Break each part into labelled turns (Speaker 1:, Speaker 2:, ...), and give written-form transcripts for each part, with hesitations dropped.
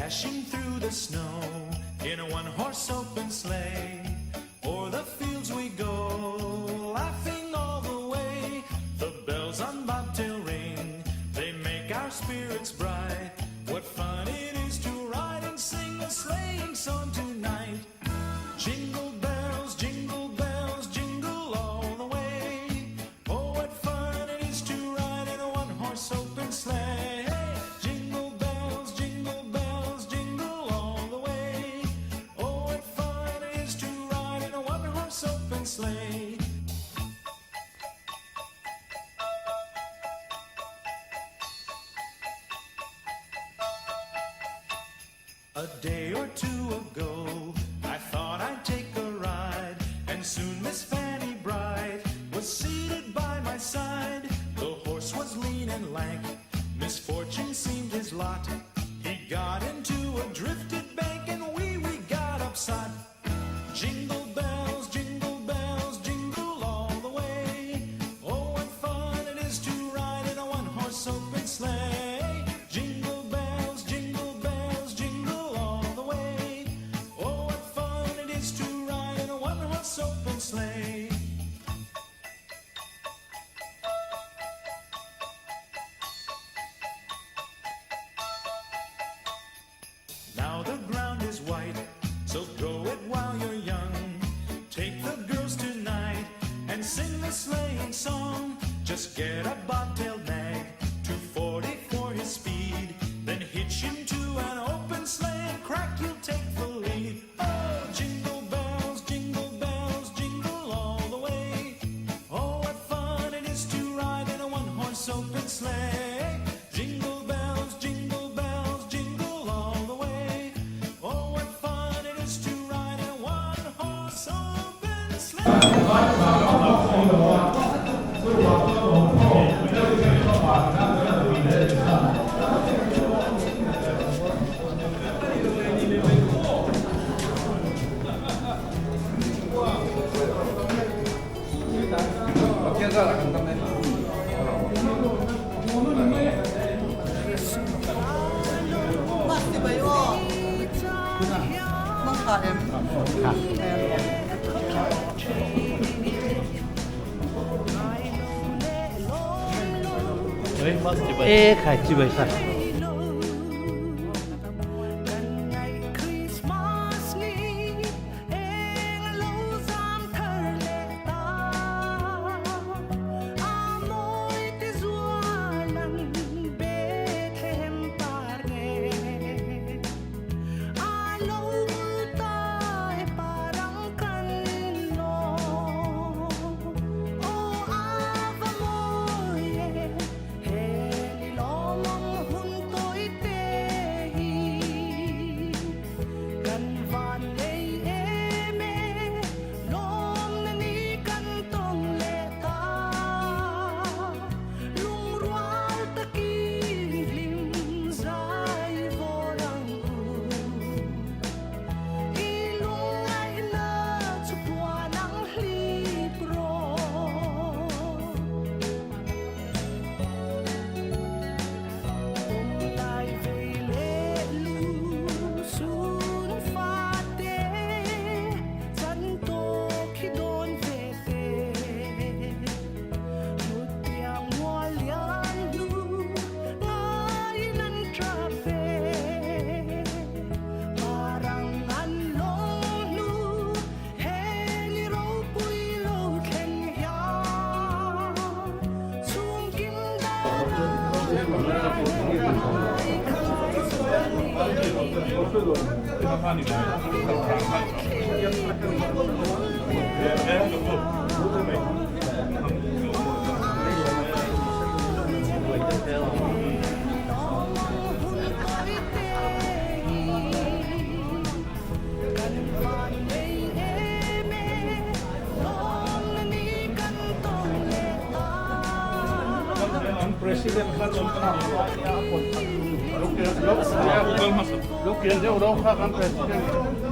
Speaker 1: Dashing through the snow in a one horse open sleigh. O'er the fields we go, laughing all the way. The bells on bobtail ring, they make our spirits bright. What fun it is to ride and sing a sleighing song tonight. Jingle bells, jingle bells, jingle all the way. Oh, what fun it is to ride in a one horse open sleigh. Jingle bells, jingle bells, jingle all the way. Oh, what fun it is to ride in a one horse open sleigh. A day or two ago, I thought I'd take a ride, and soon Miss Fanny Bright was seated by my side. The horse was lean and lank, misfortune seemed his lot. He got into a drifted bank, and wee we got upsot. Jingle bells, jingle bells, jingle all the way. Oh, what fun it is to ride in a one horse open sleigh. Jingle bells, jingle bells, jingle all the way. Oh, what fun it is to ride in a one horse open sleigh. Now the ground is white, so go it while you're young. Take the girls tonight and sing the sleighing song. Just get a bobtailed nag, 240 for his speed. Then hitch him to an open sleigh and crack, you'll take the lead. Oh, jingle bells, jingle bells, jingle all the way. Oh, what fun it is to ride in a one horse open sleigh. Jingle bells, jingle bells, jingle all the way. Oh, what fun it is to ride in a one horse open sleigh.
Speaker 2: E khai chibai sir.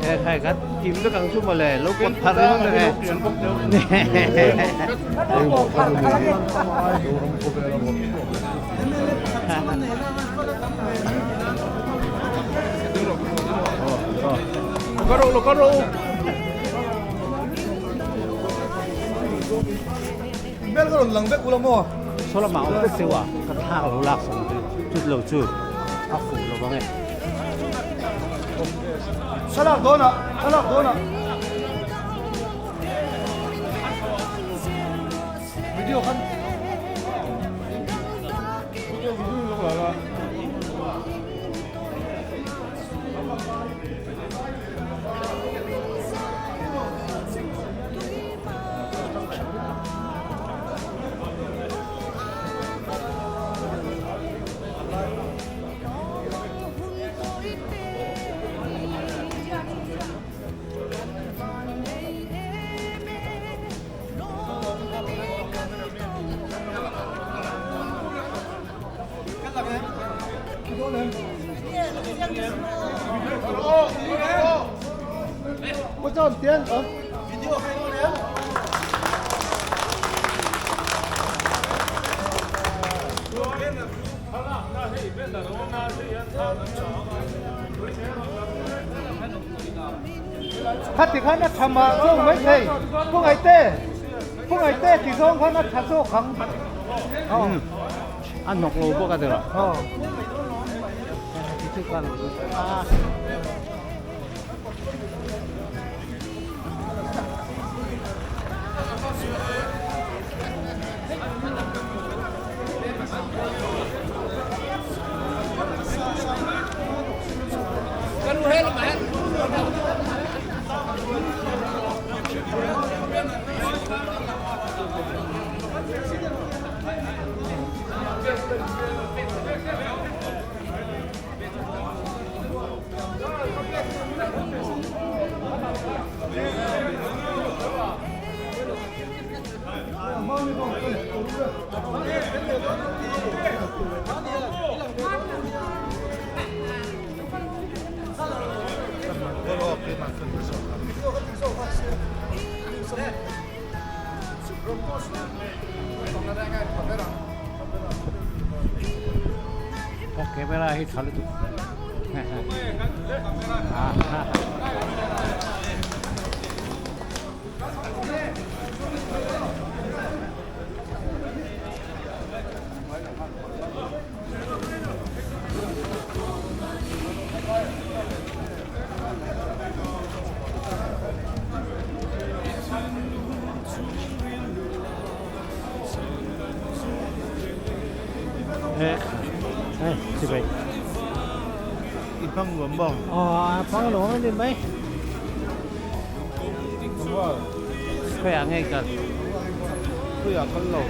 Speaker 2: E khai khat kim vek ang chu mawle lo pawt phar ringawt ang e. Lo ro lo ro.
Speaker 3: Bel ka rawn lang vek ula maw?
Speaker 2: Saw lamah awm vek deuh a, ka thlak lo lak sak ang chut lo chu a fuh lo vang e.
Speaker 3: Thlalak dawnah, thlalak dawnah. Video khan. Video video lawk la la. Khati khan a tha mah zawk mai thei, Pu Ngaihte, Pu Ngaihte ti zawng khan a tha zawk ang.
Speaker 2: A hnawk lo bawk a tiraw.
Speaker 3: Aw.
Speaker 2: Ka camera hi tha lutuk.
Speaker 3: I hmang nuam maw?
Speaker 2: Aw, a hmang nuam a ni mai. Khawiah nge kal?
Speaker 3: Khawiah kal lo.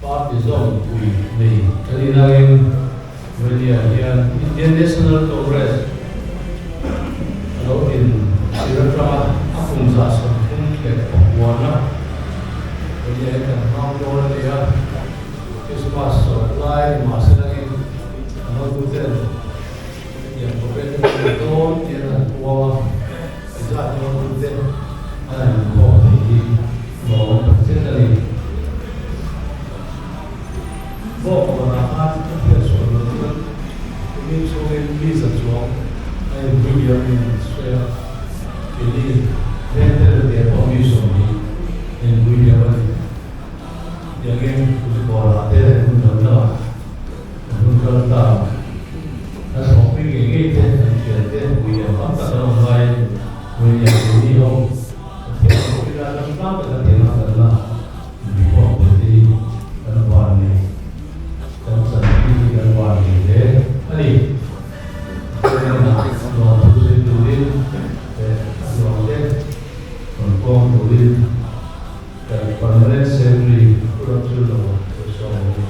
Speaker 4: Party zawm pui nei kan inangin Vawinia hian Indian National Congress a lo din tir atanga a kum 35 na Vawinia hi kan hmang dawn a ni a, Christmas chawlh lai ni mahse langin an hotuten hetiang khawvel te kan dawn tih an han puang a, tizat hotute an han inkhawm thei hi lawm takzet a ni. Bawk kawnah khan ka hriat sual loh chuan kumin chhungin mi za chuang a inpui diam in an sawi a, keini vengte leh te pawh mi 20 a inpui diam a ni. Tiangin Kuzikawrah te leh hmun dang dangah an hun kal ta. An thawkpui ngei ngei te, an thian te, pui lian tam tak an awm laiin pui lian keini ho Pathian thawkpui lai ram tlang taka tianga kan la inbikhawm thei te hi kan van nei, kan chanpui hi kan van nei hle a ni. Pathian hnenah lawmthu sawi turin leh a duang te rawn pawng turin Kan Permanent Secretary Pu Ramchhunlova sawi sawm a ni.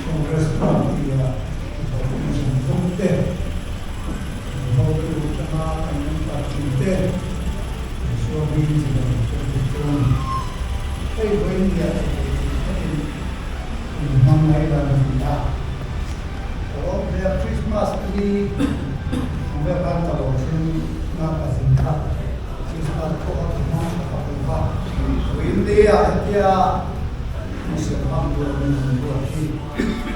Speaker 5: Congress Party-a vote zawng zawng te, kan hotu atanga kan member tin te, Isua hming chi lo chu an tum. Hei vawiin-ah chu kei chu takin in hmang mai dan a ni a. Ka lawm hle a, Christmas hi ang vel khan ka lo thleng na ka zin kha Christmas pawh a ka hmang tha fak lo va. Vawiin-ah hetia hmuhsiam hmang tur min han ruat hi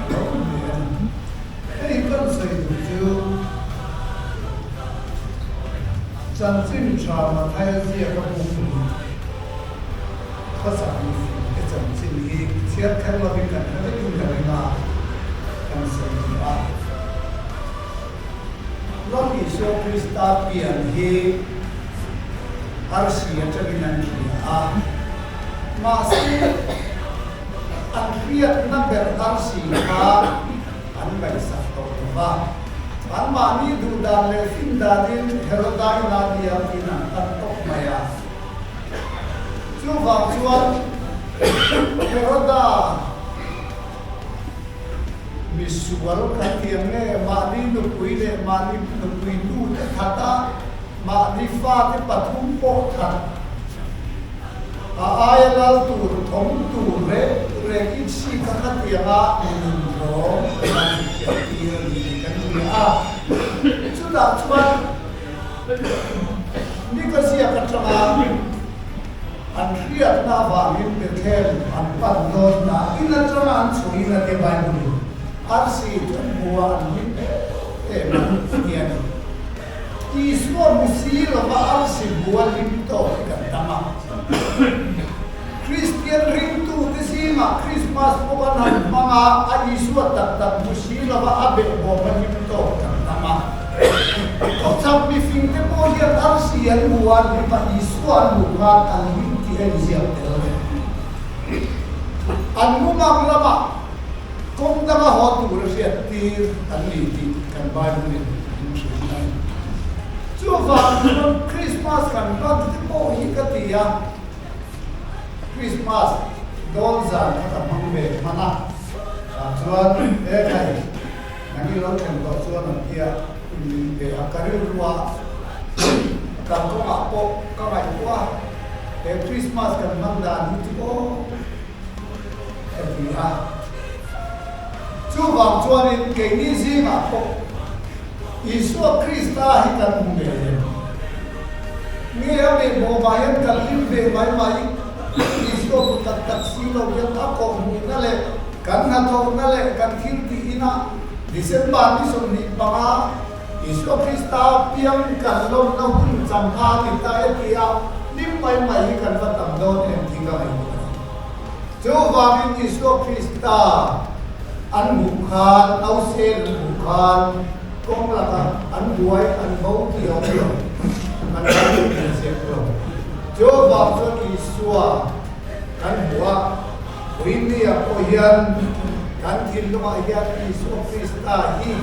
Speaker 5: ka lawm hle a ni. Hei kan sawi duh chu Chanchin tha Mathaia ziaka buk in khawsak mifing te chanchin hi chhiar kher lovin kan hre vekin ka ring a, kan sawi duh a. Lal Isua Krista pian hi arsi atangin an hria a, mahse an hriatna ber arsi kha an ngaihsak tawh lo va. Anmahni duh dan leh fin danin Heroda ina diam in an tan tawp mai a. Chuvang chuan Heroda misual kan ti ang nge, mahni nupui leh mahni nupui nu te that a, mahni fate pathum pawh that a aia lal tur thawm tur reng reng in si kha khatianga nun rawng kan infiah tir a ni tih kan hria a. Chutah chuan Nika ziak atanga an hriatna avangin Bethel an pan dawn ta in atanga an chhuahin a tia Bible in arsi chu an hmu a an hlim em em a ti a ni. Isua hmu si lova arsi hmu a hlim tawk hi kan tam a. Kristian ringtute zingah Krismas pawh an han hmang a, a Isua tak tak hmu si lova a behbawm a hlim tawk kan tam a. Kawchhak mifingte pawh hian arsi an hmu a, an hlim a, Isua an hmuh khan an hlim tih a inziak tel ve. An mumang lamah kawng danga haw tur a hriat tir an ni tih kan Bible-in min hrilh a ni. Chuvang chuan Krismas kan hman te pawh hi ka ti a. Christmas dawn zan kha ka hmang ve hman a, tah chuan he khai nang i lo thlen tawh chuan an tia min ve a, ka rilru a, ka kawngah pawh ka ngaihtuah a, he Christmas kan hman dan hi chu aw ka ti a. Chuvang chuanin keini zingah pawh Isua Krista hi kan hmu ngei em? Nge a behbawmah hian kan hlim ve mai mai? Isua hmu tak tak si lo hian a kawhhmuhna leh kan hnathawhna leh kan thil tih inah December ni 25 Isua Krista piang kan lawmna hun changkha a ni ta e tia hlim mai mai hi kan va tam dawn em tih ka ngaihtuah a ni. Chuvangin Isua Krista an hmuh khan, nausen an hmuh khan kawng lakah an buai, an bo tih a awm lo, an ram an ziak lo. Chuvang chuan Isua kan hmuh a, Puinia pawh hian. Kan thinlungah hian Isua Krista hi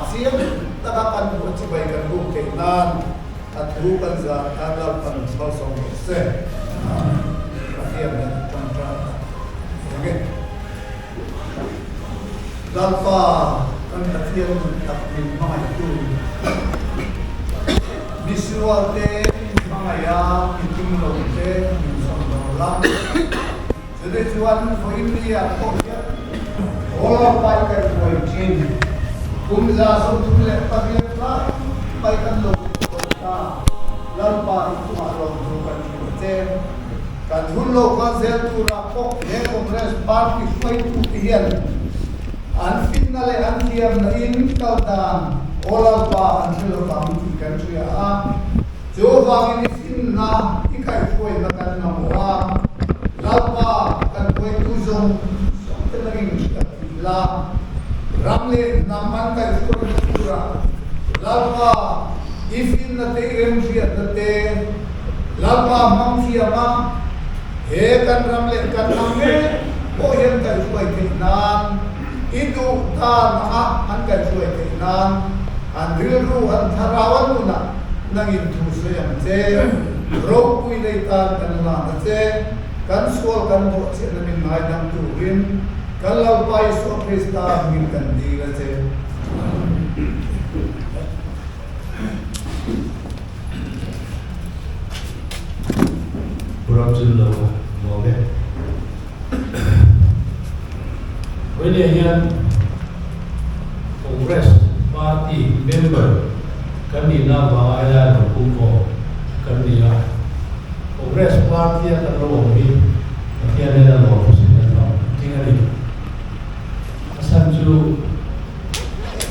Speaker 5: chiang taka kan hmuh chibai kan buk theih nan a thu kan zan khan Lalpan malsawm rawh se. Pathian hian a tangtai a eng e. Lalpa kan Pathian nun tak min hmangaihtu, misual te min hmangaih a, mi tum lo te min sawmdawl la. Chutih chuan vawiin ni-ah pawh hian haw Lalpa i kaihhruai thin. Kum 38 lai mai kan lo kaihhruai ta. Lalpa i chungah lawmthu kan hrilh che. Kan hun lo kal zel turah pawh he Congress party hruaitute hian an finna leh an thiamna in kal dan aw Lalpa an hre lovang tih kan hria a. Chuvangin i finna i kaihhruaina kan mamawh a, Lalpa kan hruaitu zawng zawng te nangin hriat tih la, ram leh hnam an kaihhruaina turah Lalpa i finna te i remhriatna te Lalpa hmang thiam a, he kan ram leh kan hnam ngei pawh hian kaihhruai theih nan i duh dan anga an kaihhruai theih nan an rilru an thlarau an nunah Nangin thu sawi ang che, ropui lei tan kan lan a che, kan sual kan bawhchhiahna min ngaidam turin kan Lalpa Isua Krista hmingin kan dil a che.
Speaker 4: Pu Ramchunlo nuam e. Vawinia hian Congress Party member kan nihna avanga helai lo pum pawh kan ni a. Congress Party-a kan lo awm hi Pathian hian a lawm sin a hlauh ting a ni. A chhan chu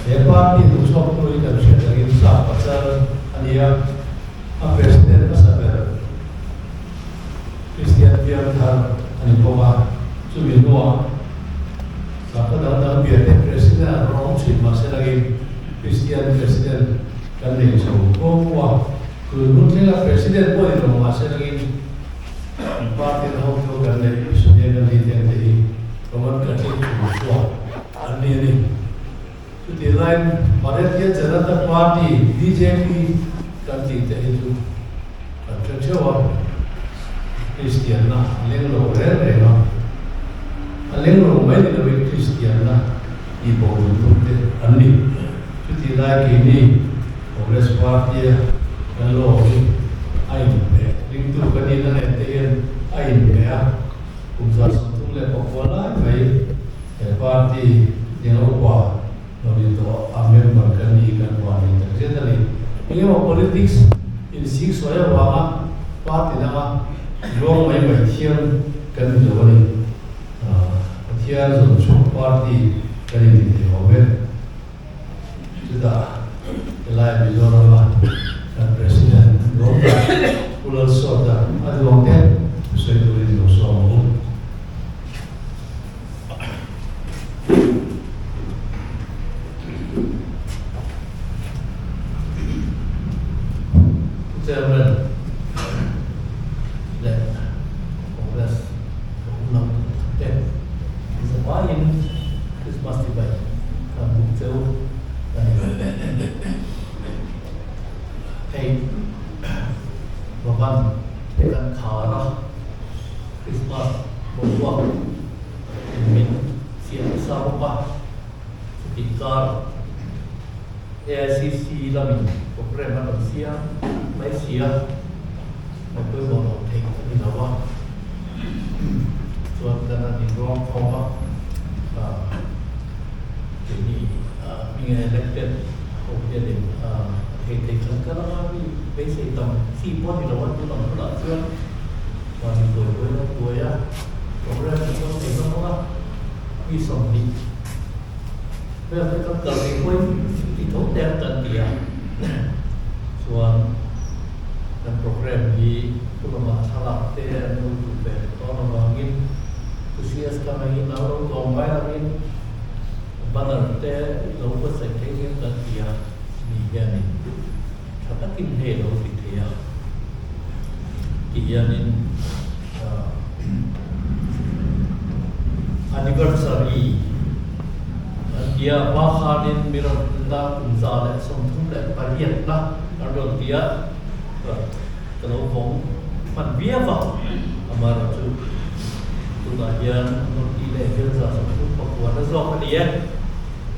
Speaker 4: he party duhchhuaktu hi kan hriat angin sap pachal a ni a, a president hmasa ber. Kristian piang thar a ni bawk a, chumi hnuah sakhaw dang dang biate President an rawn awm thin mahse langin Kristian President kan nei chho fo a, tun hun thlenga President pawh ni lo mahse langin party na hotu kan neih Sonia Gandhi te ang te hi Roman Catholic chung chhuak an ni a ni. Chutih laiin Bharatiya Janata Party, bjp, kan tih te hi chu kan hre theuh a, Kristianna a leng lo reng reng a, a leng lo mai ni loin Kristianna tih bo duh tu te an ni. Chutih lai keini Congress Party a kan lo awm hi a inhmeh, ringtu kan nihna nen te hian a inhmeh a, kum 39 lai mai He party ding upa lo ni tawh a member ka ni kan huan ni tak zet a ni. Engemaw politics insik sawi avanga party danga ruang mai mai thiam kan ni lo a ni. Pathian zawn chhuak party kan inti thei awm e. Chutah helai Mizorama kan President Rawta Pu Lalsawta a duang te thusawi turin lo sawm ang u. Chairman leh Congress ka awm lo te zavaiin Christmas chibai kan buk cheu a ni. Hei Bhavan kan khar a. Christmas boruak in min siam nasa bawk a, chutih kar AICC lamin programme an rawn siam mai si a, mai pawimawh loh theih a ni lo a, chuan kan han inrawng khawm a, keini hming elected ho hianin a thei thei kan kal anga mi beisei tam chi pawh a ni lo a, tun ang hunah chuan. Mahni buai buai lo buai a, program chu chuan thei hlawm bawk a, mi 20 vel te kan kal ve pawhin ti tho te an kan ti a, chuan kan program hi thu lamah thlalak te an lo duh ve dawn avangin thu CS ka ngaihin a lo tlawm ngai lovin banner te lo buatsaih thei hian kan ti a, mi hianin tha takin hei a lo ti thei a ti hianin anniversary. tia hma khanin mi rawn na kum 138 na an rawn tia ka lo vawng hman viau a, amaherawhchu tunah hian an rawn tih leh hian 139 na zawk a ni e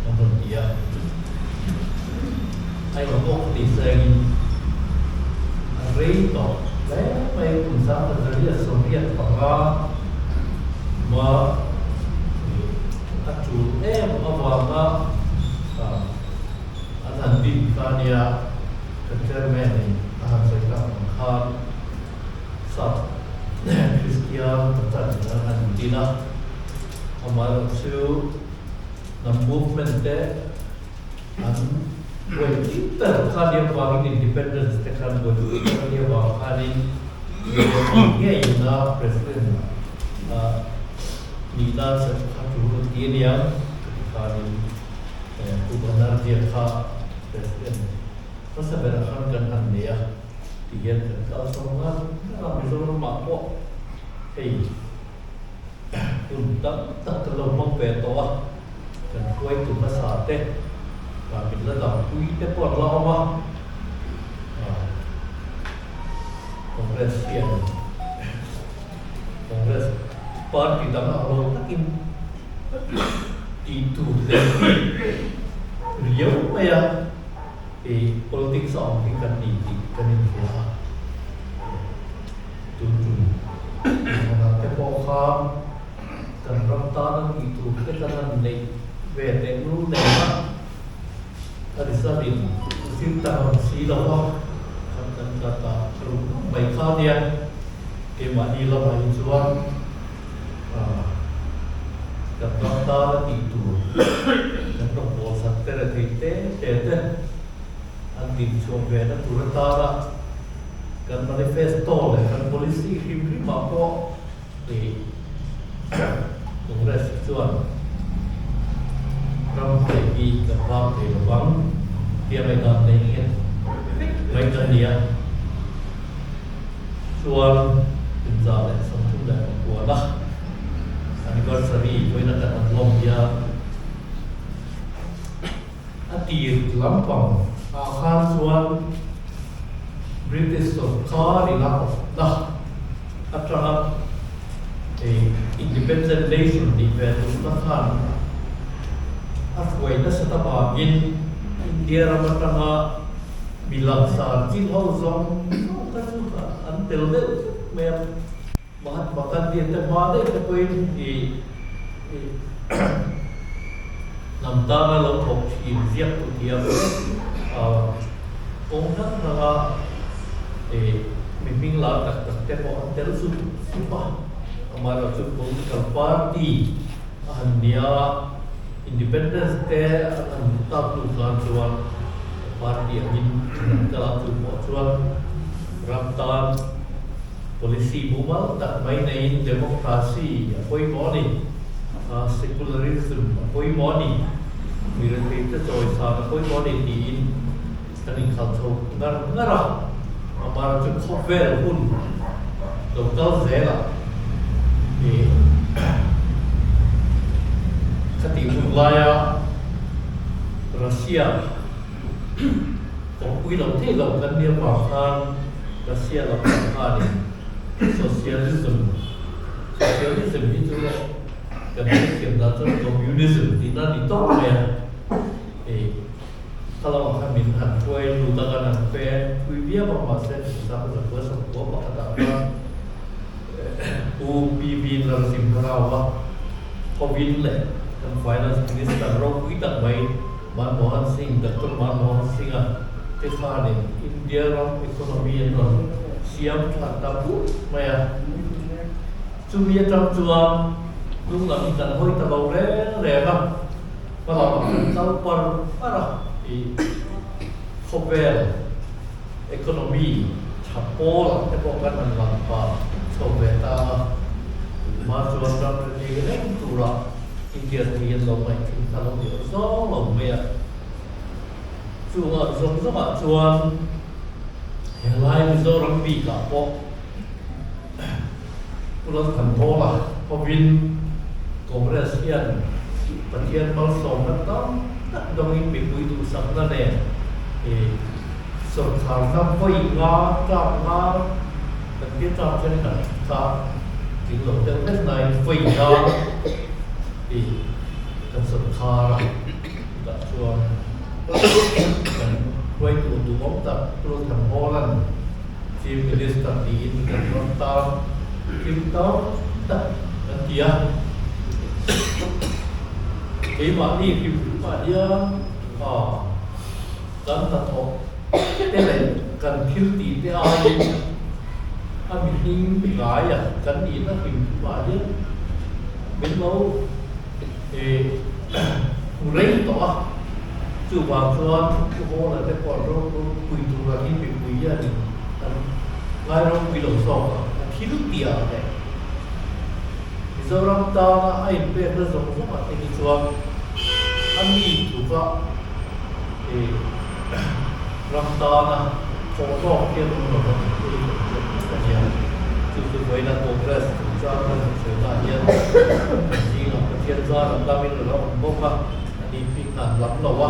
Speaker 4: an rawn ti a, a engemaw ka tih sengin a rei tawh hle mai kum 1985 ma a tul em avanga an han din kha a nia, kan chairman in a han sawi tak ang khan sap Kristian pachan in an han din a, amaherawhchu hnam movement te an buaipui ber kha nia vangin independence te khan buaipui ber a nia vang khanin ngeiin a president nihna chelh kha tul a ti a niang ka ti khanin Pu Banerjee kha president hmasa berah khan kan han nei a ti hian kan kal chho ngar ngar a, Mizoram ah pawh hei hun tam tak kan lo hmang ve tawh a, kan hruaitu hmasa te min la dangpui te pawh an la awm a, Congress hian Congress party dang ang lo takin tih tur leh tih riau mai a ih politics a awm hi kan ni tih kan inhria a, tun tum inthlanah te pawh khan kan ram tana tih tur te kan han neih ve teh lul nen a, a result in zir ta ngam si lo a, khan kan tla ta rum rum mai kha a nia. Keimahni lamah hi chuan kan ram tan a tih tur kan rawn bawlsak te leh thei te te te an din chhuah ve na tur atana kan manifesto leh kan policy hrim hrimah pawh ih Congress hi chuan ram hruai hi kan vang thei lo vang tia ngaihdan nei nghet vek mai kan ni a. Chuan 139 na anniversary vawiin kan han lawm hian a tir lampang ah khan chuan British sawrkar ila awpna atanga independent nation tih ve tumna khan a hruai nasat avangin India ram atanga Mi langsar chin ho zawng zawng kha chu an tel deuh vek mai a, Mahatma Gandhi te hma daih te pawhin i hnam tana lo thawk thin ziak tu thiam kawng hrang hranga i mi hming lar tak tak te pawh an tel zup zup a, amaherawhchu political party a han nia. Independence te an han hmu tak hnu khan chuan party angin an kal a, chu pawh chuan ram tan policy mumal tak mai neiin democracy a pawimawh a ni, secularism a pawimawh a ni, mi retheite chawisan a pawimawh a ni tiin kan inkhalh chho ngar ngar a, amaherawhchu khawvel hun lo kal zel a ih khatih hun laia Russia kawngpui lo thei lo kan nia vang khan Russia lam lam khanin socialism socialism hi chu kan hriatthiam dan chuan communism tihna a ni tawp mai a ih. Ka lamah khan min han hruai lut a, kan han pen pui viau a, mahse 1991 ah khan Pu PV Narasimha Rao a Hovin leh kan Finance Minister ropui tak mai Manmohan Singh, Doctor Manmohan Singh a te khanin India ram economy an rawn siam tha ta put mai a. Chumi atang chuan hnung lam hi kan hawi ta lo reng reng a. Hmalam a kan kal par par a i khawvel economy tha pawl ang te pawh kan han lang pah chho ve ta a, tunhma chuan ram rethei reng tura India te hian lo ngaihthim kha lo ni zawng lo mai a. Chung ang zawng zawngah chuan helai Mizoram bikah pawh Pu Lalthanhawla hovin Congress hian. Pathian malsawmna tam tak dawngin mipui duhsakna nen sawrkharna vawi nga tlak nga kan tia tlak thenkhat kha tling lo deuh hlek nain vawi nga kan sawrkhar a chutah chuan kan hruaitu duhawm tak Pu Thanhawla'n Chief Minister tiin kan rawn tar thil tam tak kan ti a. Keimahni hrim hrimah hian kan hnathawh te leh kan thil tih te aiin a mihring ngaia kan nihna hrim hrimah hian min lo hmu rei tawh a. Chuvang chuan Pu Hawla te pawh an ropui tur angin mipui hianin an ngai ropui lo zawk a, a thil piah leh Mizoram tana a inpekna zawng zawngah te hi chuan a mi tluka ram tana thawhlawk hi an awm lo a ni tih hi kan hriat vek a nia. Chu chu vawiina Congress chungchang kan han sawi tah hian kan zingah Pathian zar an damin a lo awm bawk a. A ni bik hnan lam lo a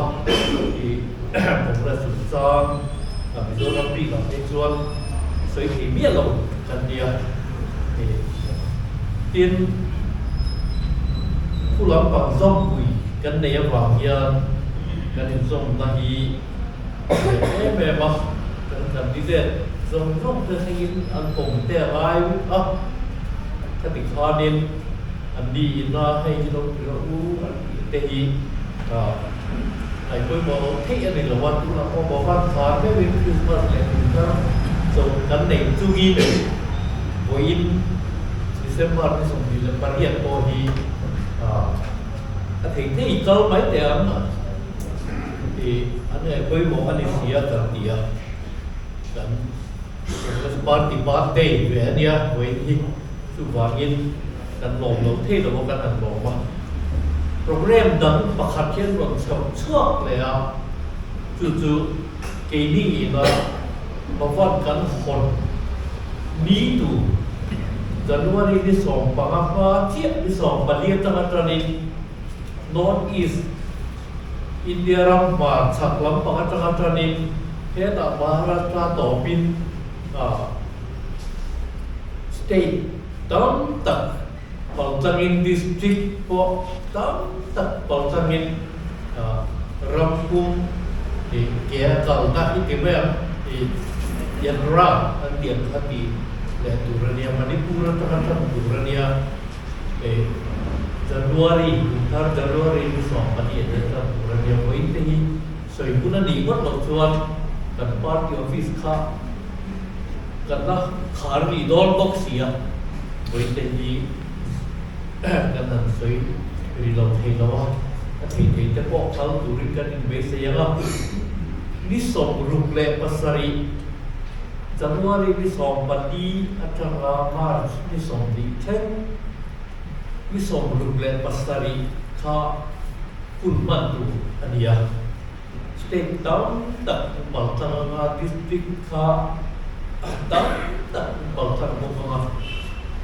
Speaker 4: i Congress chungchang a Mizoram bik ah phei chuan sawi thei miah lo kan nia tin thu lampang zawmpui kan nei avang hian kan inzawmna hi a lian em em a kan candidate zawng zawng te thlengin an pawm te a ngai a khati khanin an ni ina hei hi lo ti rawh u an tih te hi ngaihpawimawh loh theih a ni lo a, tunah pawh Bhavan khar meuhin Christmas leh kumthar chawlh kan nei chungin vawiin December ni 28 pawh hi a thei thei kal mai teh ang tih an ngaihpawimawh a ni si a kan ti a, kan Congress Party birthday ve a nia vawiin hi chuvangin. Kan lawm lo thei lo a kan han lawm a. Program dang pakhat hian rawn chhoh chhuak leh a, chu chu keini ina Bhavan kan hawn ni tur January ni 15 hma chiah ni 14 atanga tanin North East India ram hmar chhak lampang atanga tanin hetah Maharashtra tawpin state Tam tak paltlangin district pawh tam tak paltlangin ram pum ih ke a kalna hi ti mai ang ih Yatra an tih ang kha tih leh tur a nia, Manipur atanga tan tur a nia ih January kumthar January ni 14 ah hian tan tur a nia vawiin te hi sawi hun a nih ngawt loh chuan kan party office kha Kan la khar rih dawn bawk si a, vawiin hi kan han sawi ri lo thei lo a, a thei thei te pawh kal turin kan inbeisei ang a. Ni 67 January ni 14 atanga March ni 20 thleng ni 67 kha hun hman tur a ni a. State tam tak paltlang anga district kha tam tak paltlang bawk anga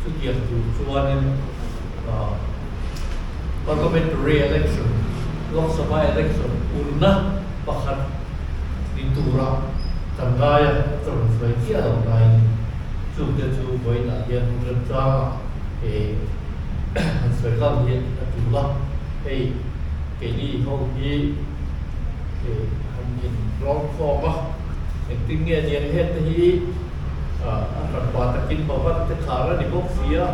Speaker 4: chutiang tur chuanin Parliamentary election, Lok Sabha election unna pakhat ni tura kan ngai a, a chawn hruai chiah lo laiin chungte chu vawiinah hian remchanga han sawi lan hi a tul a, hei keini ho hi han in rawn khawm a, engtin nge niang hete hi a hranpa takin Bhavan te khar a ni bawk si a,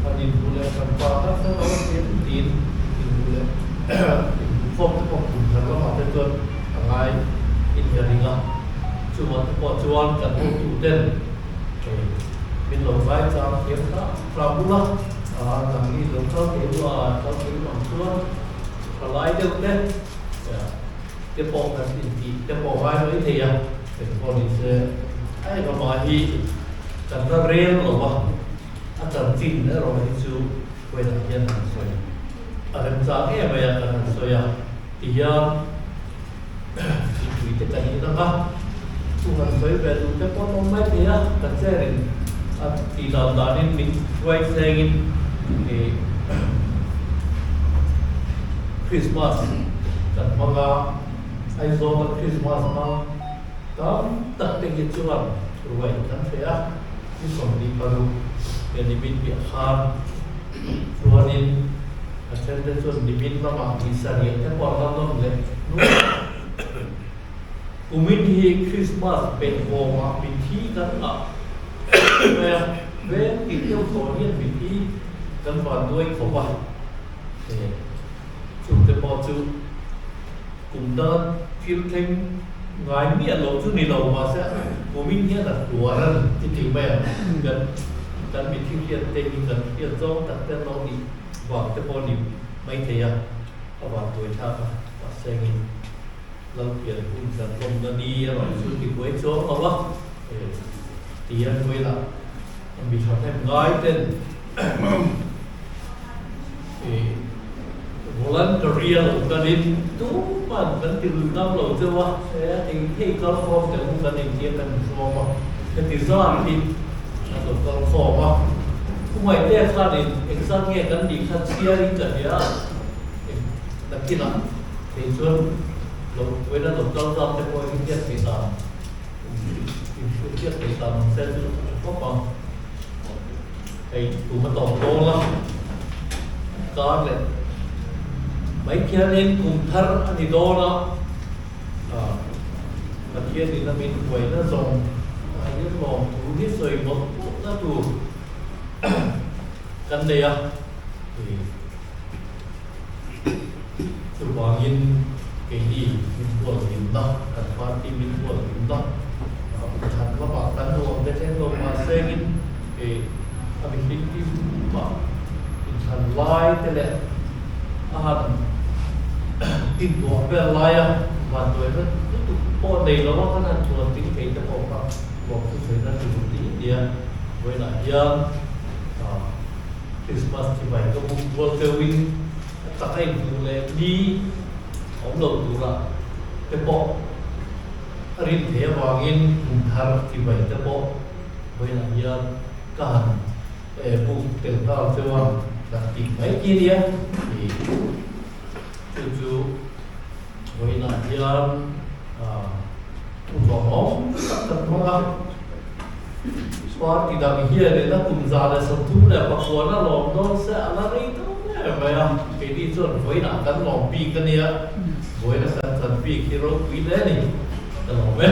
Speaker 4: han inhmu leh hranpa kha kha lo tiin tiin inhmu leh inhmu khawm te pawh kum thar lamah te chuan a ngai inher ring a, chuvang te pawh chuan kan hotu ten min lo ngaichang thiam hram hram bula nangni lo kal thei u a, kal thei u ang chuan. Tha lai deuh te te pawh kan intih te pawh ngai mai thei a, engpawh ni se a engamaw hi kan la rel lo a, a chanchin erawh hi chu vawiinah hian han sawi a remchang em mai a kan han sawi a tihian mipui te kan inang a, chu han sawi ve duh te pawh an awm mai thei a, ka chair in a tih dan danin min hruai thlengin ih. Krismas kan hmang a, Aizawla Krismas hmang tam tak te hi chuan ruai kan hreh a, ni 26 he nimin piah khan chuanin a then te chuan nimin lamah ni sarih te pawh an la nawn leh nual a. Kumin hi Krismas behbawmah mithi kan ngah mai a, veng tih deuh tawh hian mithi kan vanduai khawp a, chungte pawh chu kum danga thil thleng ngai miah lo chu ni lo mahse kumin hian a hluar a ni ti tih mai ang. Kan kan mithi hriat te hi kan hriat zawng tak te an lo nih vang te pawh a ni maithei a, a vanduai thlak a, mahse engin. Lalpian hun kan lawmna ni a rawn chu ti buai chuang lo a, ti a hnuailah a mi thahnem ngai ten voluntary a lo kalin tuman kan ti lui ngam lo deuh a, eng hei kal khawm teh u kan intia kan inhruam a, heti zat hi an lo kal khawm a, khawngaihtê khanin engzat nge kan nih kha chhiarin ka hria nakinah. Kei chuan lo vawiina lo kal zat te pawh hi hriat theih dan inhrilh hriat theih dan ang se chu a tha khawp ang. Hei tum a tawp dawn a, kar leh mai khianin kum thar a ni dawn a, Pathianin a min huaina zawng ah hian lawmthu hi sawi mawlh mawlhna tur kan nei a. Chuvangin keini min hualhimna, kan party min hualhimna thlan lamah kan nuam te thleng lo mahsengin a mihring kimah inthlan lai te leh a han tintuah vel laia vanduaina lutuk pawh nei lo a kan han tluan ding thei te pawh kha lawmthu sawina tur ni nia vawiinah hian Krismas chibai ka buk rual deuhin a tak a inhmuh leh ni awm lo turah te pawh a rin theih avangin kum thar chibai te pawh vawiinah hian ka han buk tel nghal deuh a, kan tih mai khi nia tih chu chu vawiinah hian Hlawhawm tak kan hmang a, party dang hianin a kum 139 a lawm dawn se a la rei deuh hle mai a, keini chuan vawiinah kan lawm bik a nia, vawiina kan chan bik hi ropui hle a ni, ka lawm e.